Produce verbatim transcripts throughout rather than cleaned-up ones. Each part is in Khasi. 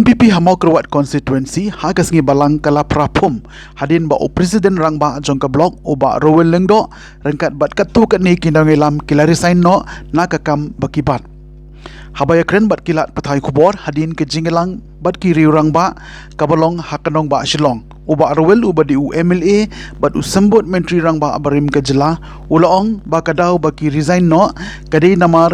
N P P ha Mawkyrwat constituency ha ka sngi Balang ka la phra phum hadien ba u president rangbah jong ka block u Bah Rowell Lyngdoh ryngkat bad katto katne ki nongïalam ki la resign noh na ka kam ba ki bat. Haba ïakren bad ki lad pathai khubor hadien ka jingïalang bad ki riew rangbah kaba long ha ka nongbah Shillong, u Bah Rowell uba dei u M L A bad u symbud myntri rangbah barim ka jylla u la ong ba ka daw ba ki resign noh ka dei namar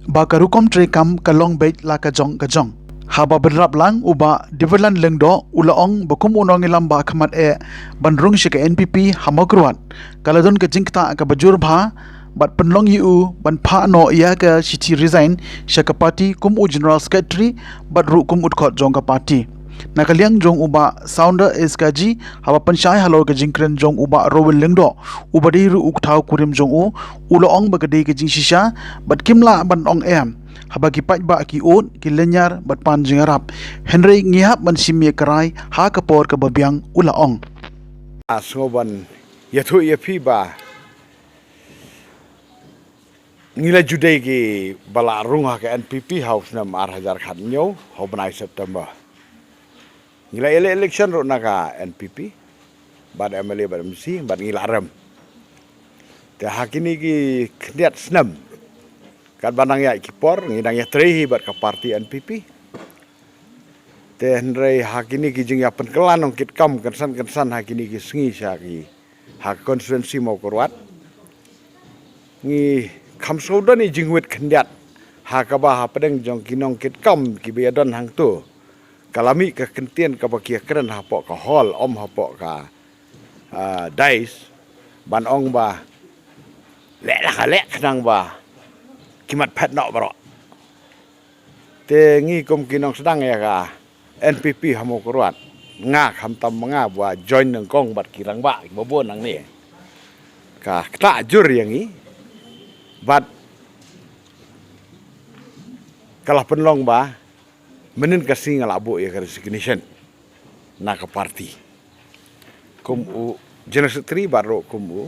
ba ka rukom treikam ka long beit la ka jong ka jong. Haba bynrap lang u Bah Diverland Lyngdoh u la ong ba kum u nongïalam ba khmat eh ban rung sha ka N P P ha Mawkyrwat ka la don ka jingktah kaba jur bha bad pynlong ïa u ban phah noh ïa ka shithi resign sha ka party kum u general secretary bad ruh kum u dkhot jong ka party. Na ka liang jong u Bah Sounder S Kaji, haba pynshai halor ka jingkren jong u Bah Rowell Lyngdoh uba dei ruh u kthaw kurim jong u, u la ong ba ka dei ka jingshisha bad kim lah ban ong em haba ki paidbah ki ud, ki lynñiar bad pan jingïarap. Hynrei ngi hap ban shim ïa ka rai ha ka por kaba biang, u la ong. A sngew ban ïathuh ïa phi ba ngi la ju dei kiba la rung ha ka N P P ha u snem ar hajar khathynñiew ha u bnai September. Ngi la ïaleh election ruh na ka N P P bad M L A bad M C bad ngi la rem. Te ha kine ki khyndiat snem katba nang ïaid ki por ngi nang ïatrei hi bad ka party N P P. Te hynrei ha kine ki jingïapynkylla nongkitkam kynsan kynsan ha kine ki sngi sha ki ha ka constituency Mawkyrwat ngi kham sngewdon ïa jingwit khyndiat ha kaba hapdeng jong ki nongkitkam kiba ïadon hangto ka la mih ka kyntien kaba ki ïakren hapoh ka hall, ym hapoh ka, ah, dais ban ong ba leh la ka leh khnang ba ki mat phet noh baroh. Te ngi kum ki nongsdang ïa ka N P P ha Mawkyrwat, nga khamtam ma nga ba join nyngkong bad ki rangbah kiba bun nangne, ka ktah jur ïa ngi bad ka la pynlong ba mynhynnin ka sngi nga la buh ïa ka resignation na ka party kum u general secretary bad ruh kum u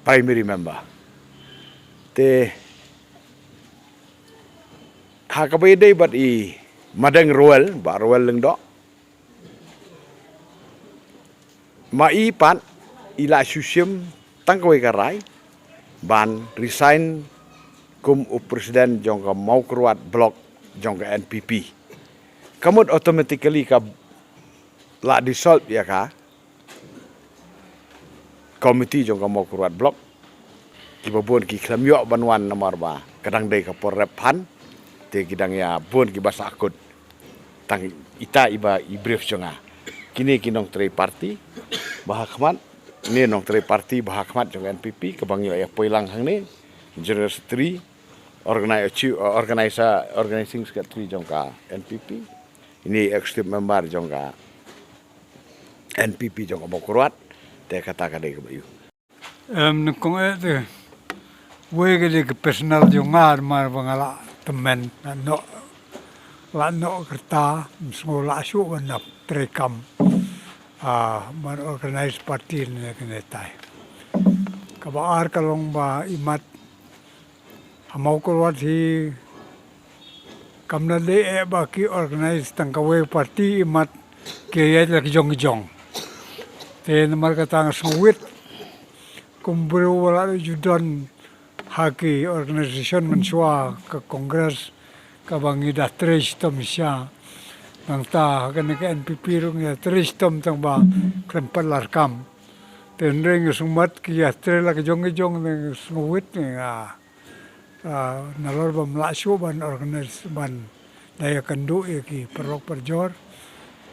primary member. Te ha kaba ïadei bad i Madeng Rowell, Bah Rowell Lyngdoh, ma i pat i la shu shim tang kawei ka rai ban resign kum u president jong ka Mawkyrwat block jong ka N P P. Ka mut automatically ka la dissolve ïa ka committee jong ka Mawkyrwat block. Kiba bun ki khlem ïoh ban wan namar ba ka dang dei ka por rep phan. Te ki dang ïa bun kiba sahkut. Tang ita iba i brief jong nga. Kine ki nongtrei party ba ha khmat, ne nongtrei party ba ha khmat jong ka N P P kaba ngi ïoh ïa poi lang hangne, general secretary, organi-, chief, organizer, organizing secretary jong ka N P P, ine executive member jong ka N P P jong ka Mawkyrwat. Te kata ka dei kaba ïoh. Em, nyngkong eh te wei ka dei ka personal jong nga, namar ba nga la tymmen, la noh, la noh ka rta, ym sngew lah shuh ban ïa treikam, ah, ban organize party ne kane tai. Kaba ar ka long ba i mat ha Mawkyrwat hi kam da dei eh ba ki organize tang kawei party, i mat ki ïaid la ki jong ki jong. Te namar kata nga sngewwit kum briew ba la ju don ha ki organization mynshuwa, ka Congress kaba ngi da trei shitom shisha, nangta ha kane ka N P P ruh ngi da trei shitom tang ba khlem pat la rkam. Te hynrei nga sngewmat ki ïatrei la ki jong ki jong, nga sngewwit, nga ah, nalor bym lah shuh ban organize ban da ïakynduh ïa ki paralok parajor.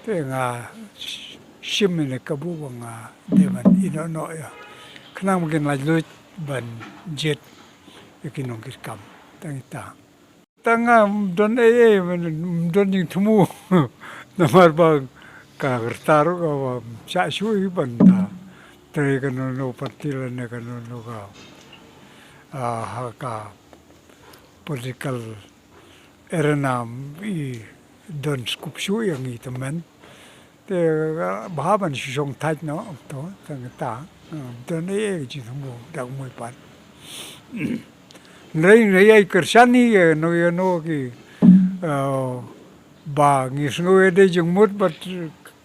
Te nga sh-, shim ïa ka kabu ba nga dei ban ïehnoh noh ïa, khnang ba kin laitluid ban jied ïa ki nongkitkam. Tang ita. Tang nga ym don ei ei, ym don jingthmu. Namar ba ka rta ruh ka bym shah shuh hi ban da trei kano kano party lane kano kano ka, ah, ha ka political arena, i don scope shuh ïa ngi tymmen. Te, ah, bha ban shu shong thait noh, to, tang kata, ah, don ei ei jingthmu da kmie pat. Hynrei, hynrei ai kyrshan ïa no ïa no ki, ah, ba ngi sngew ïa dei jingmut bad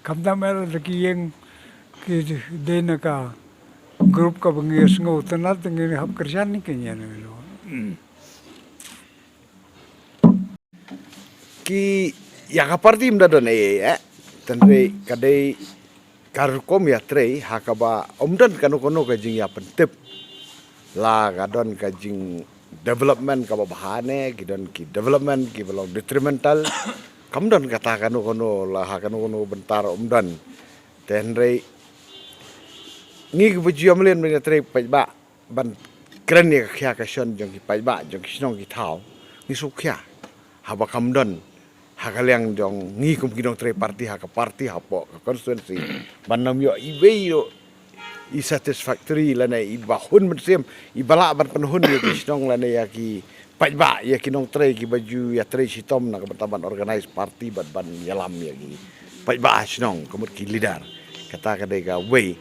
khamtam eh da ki ïing ki dei na ka group kaba ngi sngewtynnat ngi hap kyrshan ni ki ñian. Ki ïa ka party ym da don ei ei eh. Tang dei ka dei ka rukom ïatrei ha kaba ym don kano kano ka jingïapyntip. La ka don ka jing development kaba bha ne ki don ki development kiba long detrimental. Kam don kata kano kano la ha kano kano bynta ym don. Te hynrei ngi kiba ju ïa mlien ban ïatrei paidbah ban kren ïa ka khia ka shon jong ki paidbah jong ki shnong ki thaw. Ngi shu khia haba kam don ha ka liang jong ngi kum ki nongtrei party ha ka party hapoh ka constituency ban ym ïoh iwei ïoh i satisfactory lane iba hun mynsiem iba lah ban pynhun ïa ki shnong lane ïa ki paidbah ïa ki nongtrei kiba ju ïatrei shitom na ka bynta ban organize party bad ban ïalam ïa ki paidbah ha shnong ka mut ki leader. Kata ka dei kawei.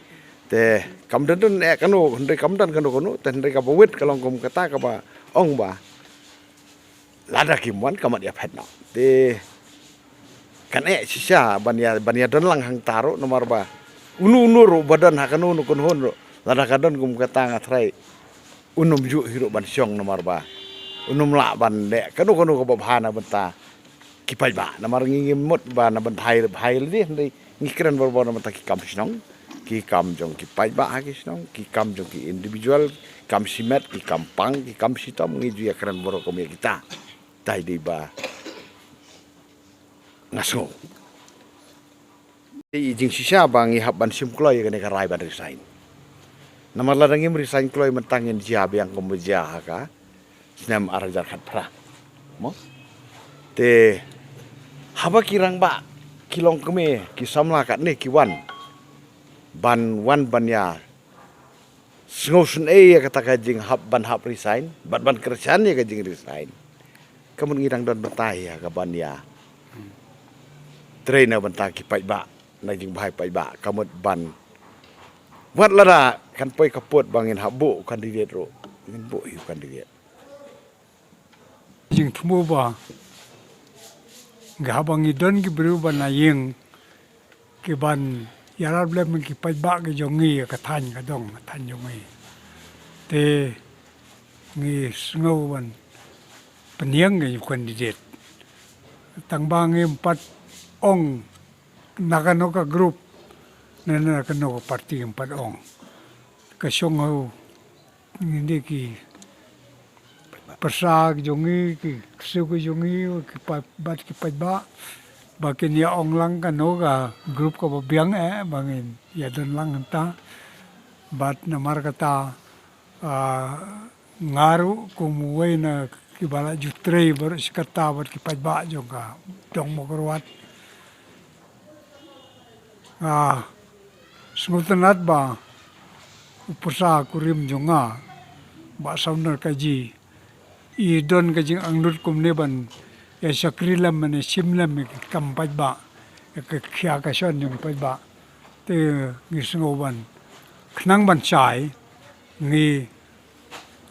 Te kam don don eh kano hynrei kam don kano kano te hynrei kaba wit ka long kum kata kaba ong ba lada kim wan ka mat ïa phet noh. Te kan eh shisha ban ïa ban ïa don lang hangta ruh namar ba uno uno ruh ba don ha kano kano kano ruh lada ka don kum kata nga tharai un ym ju hi ruh ban shong namar ba un ym lah ban leh kano kano kaba bha na bynta ki paidbah namar ngi ngi mut ba na bynta hai hai lade hynrei ngi kren bor bor na bynta ki kam shnong ki kam jong ki paidbah ha ki shnong ki kam jong ki individual kam shimet ki kam pang ki kam shitom ngi ju ïa kren bor kum ïa kita. Tai dei ba nga sngew. I jingshisha ba ngi hap ban shim kloi ïa kane ka rai ban resign. Namar lada ngim resign kloi mynta ngin jia biang kum ba jia ha ka snem ar hajar khatphra. Mo? Te haba ki rangbah ki longkmie ki samla katne ki wan ban wan ban ïa sngewsynei ïa kata ka jinghap ban hap resign bad ban kyrshan ïa ka jingresign. Ka mut ngi dang don bynta ïa ka ban ïa trei na bynta ki paidbah na jingbha ïa paidbah ka mut ban wat lada kan poi ka pud ba ngin hap buh u candidate ruh ngin buh hi u candidate. Jingthmu ba nga haba ngi don ki briew ba na ïing ki ban ïarap lem ki paidbah ki jong ngi ka thaiñ ka dong ka thaiñ jong ngi. Te ngi sngew ban pynïeng ki candidate. Tang ba ngim pat ong na kano ka group ne na kano ka party ngim pat ong. Ka shong ha u ngi dei ki pyrsa ki jong ngi ki ksew ki jong ngi ki pat bad ki paidbah ba kin ïa ong lang kano ka group kaba biang eh ba ngin ïa don lang hangta bad namar kata nga ruh kum uwei na kiba la ju trei baroh shi katta bad ki paidbah jong ka dong Mawkyrwat. Nga sngewtynnat ba u pyrsa kurim jong nga Bah Saunders Kaji i don ka jingangnud kumne ban ïa shakri lem ban ïa shim lem ïa ki kam paidbah ïa ka khia ka shon jong ki paidbah. Te ngi sngew ban khnang ban shai ngi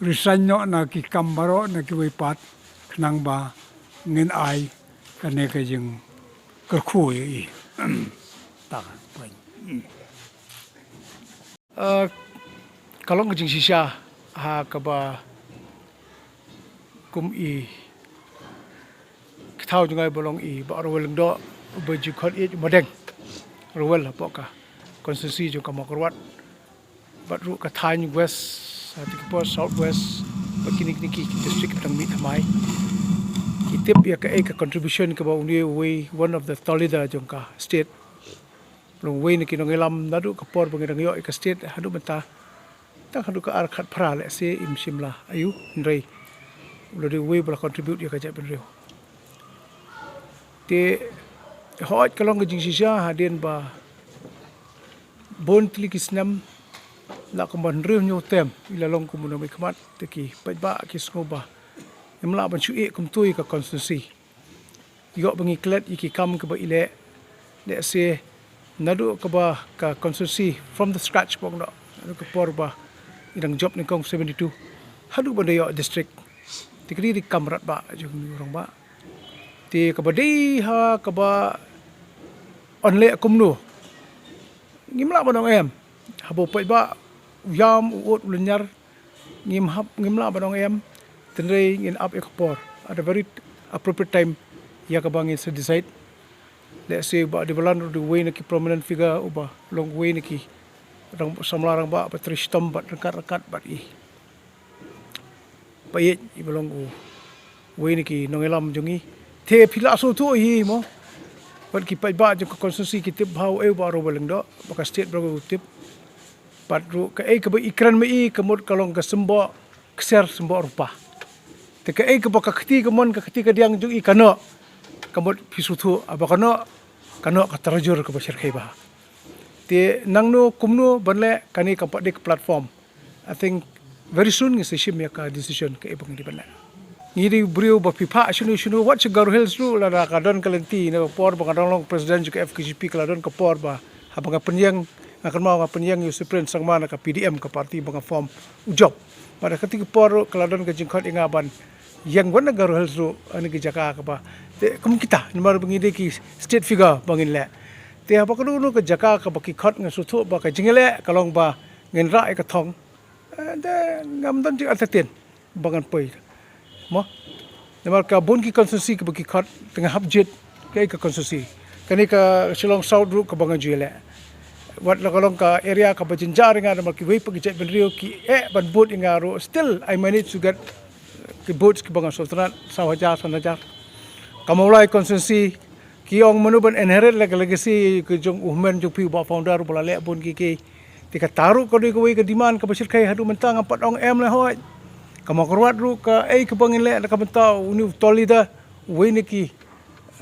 resign noh na ki kam baroh na kiwei pat khnang ba ngin ai kane ka jingkyrkhu ïa i. Ta ka point. Ka long ka jingshisha ha kaba kum i ki thaw jong ngi ba long i Bah Rowell Lyngdoh ba ju khot ïa Madeng Rowell hapoh ka constituency jong ka Mawkyrwat. Bad ruh ka thaiñ West, ha, te ki por South West, bad kine kine ki district ki dang mih thymmai. Ki tip ïa kaei ka contribution kaba une uwei one of the thought leader jong ka state. Long uwei na ki nongïalam naduh ka por ba ngi dang ïoh ïa ka state haduh mynta. Tang haduh ka ar khatphra lehse im shim la aïu hynrei u la dei uwei ba la contribute ïa ka jaitbynriew. Te hooid ka long ka jingshisha hadien ba bun tylli ki snem la kumba hynriew hynñiew term i la long kum u nongmihkhmat te ki paidbah ki sngew ba ngim lah ban shu ïeh kumto ïa ka constituency. Ïoh ba ngi klet ïa ki kam kaba i leh lehse naduh kaba ka constituency from the scratch pok noh naduh ka por ba i dang jop nyngkong seventy two haduh ban da ïoh district. Te ka dei ka kam radbah jong u rangbah. Te kaba dei ha kaba yn leh kumno, ngim lah ban ong em. Haba u paidbah u ïam, u ud, u lynñiar, ngim hap, ngim lah ban ong em. Hynrei ngin ap ïa ka por at a very appropriate time ïa kaba ngin sa decide. Let's say Bah Debalan ruh u dei uwei na ki prominent figure uba long uwei na ki rang, samla rangbah ba trei shitom bad ryngkat ryngkat bad i. Ba ïeit, iba long uwei na ki nongïalam jong ngi. Te phi lah sngewthuh hi mo, bad ki paidbah jong ka constituency ki tip bha uei u Bah Rowell Lyngdoh, ba ka state baroh u tip. Bad ruh kaei kaba i kren ma i ka mut ka long ka symboh ksiar symboh rupa. Te kaei kaba ka kti ka mon, ka kti ka diang jong i ka noh, ka mut phi sngewthuh, haba ka noh, ka noh ka tarajur kaba shyrkhei bha. Te nangno kumno ban leh, kane kam pat dei ka platform. I think very soon ngin sa shim ïa ka decision kaei ba ngi dei ban leh. Ngi dei briew ba phi phah shano shano, wat sha Garo Hills ruh, lada ka don ka lynti, na ka por ba nga dang long president jong ka F K J P, ka la don ka por ba haba nga pynïeng, nga kynmaw nga pynïeng ïa u Cyprian Sangma na ka P D M, ka party ba nga form, u jop. Bad ha katei ka por ruh ka la don ka jingkhot ïa nga ban ïeng wat na Garo Hills ruh, ha kane ka jaka kaba, te kum kita, namar ba ngi dei ki state figure ba ngin leh. Te haba kano kano ka jaka kaba ki khot, nga sngewthuh ba ka jingïaleh ka long ba ngin rah ïa ka thong. Eh, te ngam don jingïathuh ba ngan poi, mo. Namar ka bun ki constituency kaba ki khot, te nga hap jied kaei ka constituency. Kane ka Shillong South ruh kaba nga ju ïaleh, wat la ka long ka area kaba jynjar ïa nga, namar kiwei pat ki jaitbynriew ki eh ban vote ïa nga ruh, still I manage to get ki votes kiba nga sngewtynnat, saw hajar, san hajar. Ka Mawlai constituency, ki ong mano ban inherit la ka legacy ka jong u hynmen jong phi, u Bah Founder, uba la leh bun kiei kiei. Te kata ruh ka dei kawei ka demand kaba shyrkhei, haduh mynta ngam pat ong em lehoi. Ka Mawkyrwat ruh kaei kaba ngin leh na ka bynta une u tall leader, uwei na ki,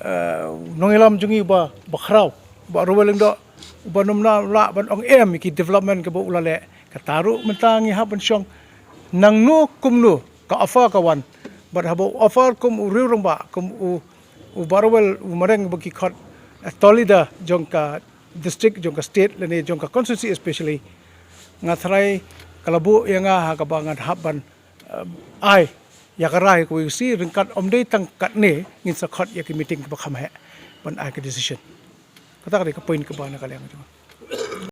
eh, nongïalam jong ngi ba, ba khraw, Bah Rowell Lyngdoh, uba ngam lah ban ong em ïa ki development kaba u la leh. Kata ruh mynta ngi hap ban shong nangno kumno, ka offer ka wan. Bad haba u offer kum u riew rangbah, kum u, u Bah Rowell, u mareng ba ki khot, eh, tall leader jong ka district, jong ka state, lane jong ka constituency especially, nga tharai ka la buh ïa nga ha kaba ngan hap ban, um, ai ïa ka rai kawei ka sngi, ryngkat ym dei tang katne, ngin sa khot ïa ki meeting kaba kham heh ban ai ka decision. Kata ka dei ka point kaba na ka liang jong nga.